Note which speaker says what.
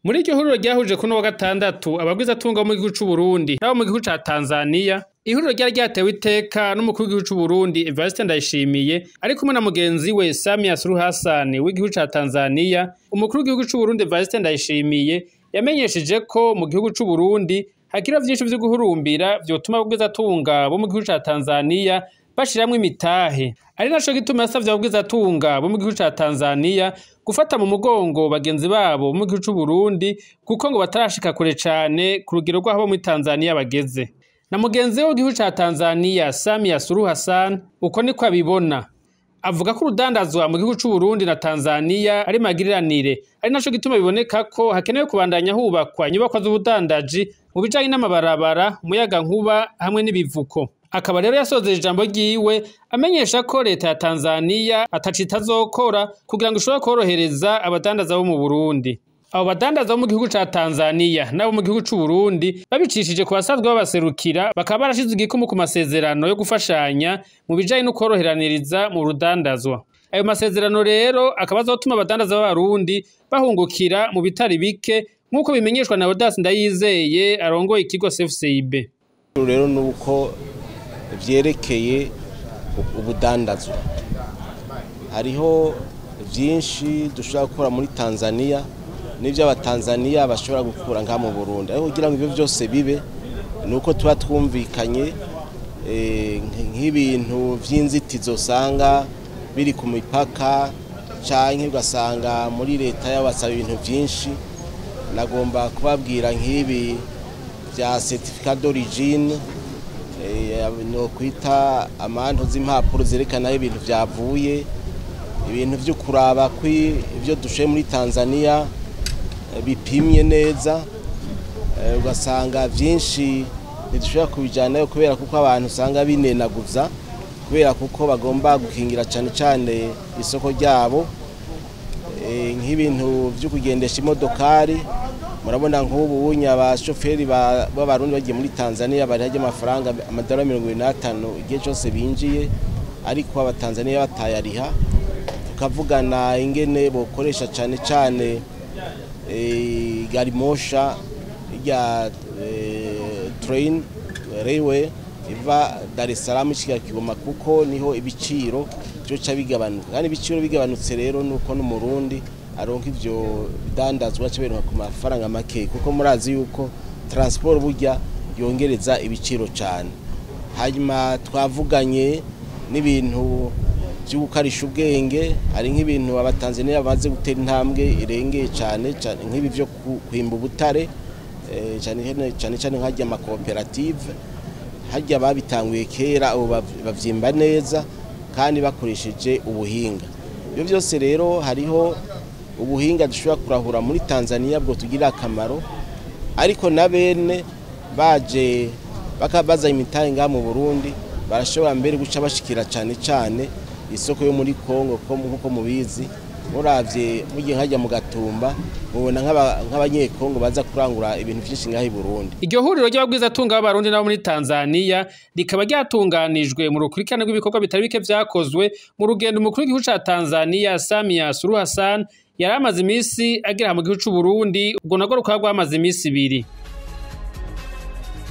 Speaker 1: Muri iryo huriro ryahuje kuno wa gatandatu abagwizatunga bo mu gihugu c'Uburundi n'abo mu gihugu ca Tanzania, ihuriro ryari ryatewe iteka n'umukuru w'igihugu c'Uburundi Evariste Ndayishimiye ari kumwe na mugenzi we Samia Suluhu Hassan w'igihugu ca Tanzania. Umukuru w'igihugu c'Uburundi Evariste Ndayishimiye yamenyesheje ko mu gihugu c'Uburundi hakiriho vyinshi vyo guhurumbira vyotuma abagwizatunga bo mu gihugu ca Tanzania bashiramwo imitahe, ari naco gituma yasavye abagwizatunga bo mu gihugu ca Tanzania gufata mu mugongo bagenzi babo bo mu gihugu c'Uburundi, kuko ngo batarashika kure cane ku rugero rw'aho muri Tanzania bageze. Na mugenzi we w'igihugu ca Tanzania Samia Suluhu Hassan uko niko abibona, avuga ko urudandazwa mu gihugu c'Uburundi na Tanzania ari magiriranire, ari naco gituma biboneka ko hakenewe kubandanya hubakwa inyubakwa z'ubudandaji mu bijanye n'amabarabara, umuyagankuba hamwe n'ibivuko. Akaba rero yasozeje ijambo ryiwe amenyesha ko leta ya Tanzania ataco itazokora kugira ngo ishobore kworohereza abadandaza bo mu Burundi. Abo badandaza bo mu gihugu ca Tanzania n'abo mu gihugu c'Uburundi babicishije ku basanzwe babaserukira, bakaba barashize igikumu ku masezerano yo gufashanya mu bijanye no kworoheraniriza mu rudandazwa. Ayo masezerano rero akaba azotuma abadandaza b'Abarundi bahungukira mu bitari bike, nk'uko bimenyeshwa na Odas Ndayizeye arongoye ikigo CFCIB.
Speaker 2: Rero nuko vyerekeye ubudandazwa, hariho vyinshi dushobora gukura muri Tanzania n'ivyo abatanzania bashobora gukura ngaha mu Burundi, ariko kugira ngo ivyo vyose bibe nuko tuba twumvikanye nk'ibintu vy'inzitizo usanga biri ku mipaka canke ugasanga muri leta yabasaba ibintu vyinshi. Nagomba kubabwira nk'ibi vya certificat d'origine, no kwita amantu z'impapuro zerekana ibintu vyavuye, ibintu vyo kuraba ko ivyo dushoye muri Tanzania bipimye neza, ugasanga vyinshi ntidushobora kubijanayo kubera kuko abantu usanga binenaguza, kubera kuko bagomba gukingira cane cane isoko ryabo. Nk'ibintu vyo kugendesha imodokari, murabona nk'ubu unye abashoferi b'Abarundi bagiye muri Tanzania bariha amafaranga amadolari 75 igihe cyose binjiye, ariko abatanzania batayariha. Tukavugana ingene bokoresha cane cane garimosha ya train railway iva Dar es Salaam ishika Kigoma, kuko niho ibiciro byoca bigabanuka. Kandi ibiciro bigabanutse rero nuko n'Umurundi aronka ivyo bidandazwa cyo ku mafaranga make, kuko murazi yuko transport burya yongereza ibiciro cyane. Hanyuma twavuganye n'ibintu byo gukarisha ubwenge, hari nk'ibintu abatanzania bamaze gutera intambwe irengeye cyane cyane nk'ibi byo kwimba ubutare, cyane cyane nk'ajya amakoperative hajya babitanguye kera, abo bavyimba neza kandi bakoresheje ubuhinga. Ibyo byose rero hariho ubuhinga dushobora kurahura muri Tanzania bwo tugira akamaro, ariko na bene baje bakabaza imitahe ngaha mu Burundi barashobora mbere guca bashikira cyane cyane isoko yo muri Kongo, nkuko mubizi muravye mugiye nkajya mu Gatumba mubona nk'abanyekongo baza kurangura ibintu vyinshi ngaha i Burundi.
Speaker 1: Iryo huriro ry'abagwizatunga b'Abarundi n'abo muri Tanzania rikaba ryatunganijwe mu rukurikirane rw'ibikorwa bitari bike vyakozwe mu rugendo umukuru w'igihugu ca Tanzania Samia Suluhu Hassan yari amaze imisi agera mu gihugu c'Uburundi, ubwo narwo rukaba rwamaze imisi ibiri.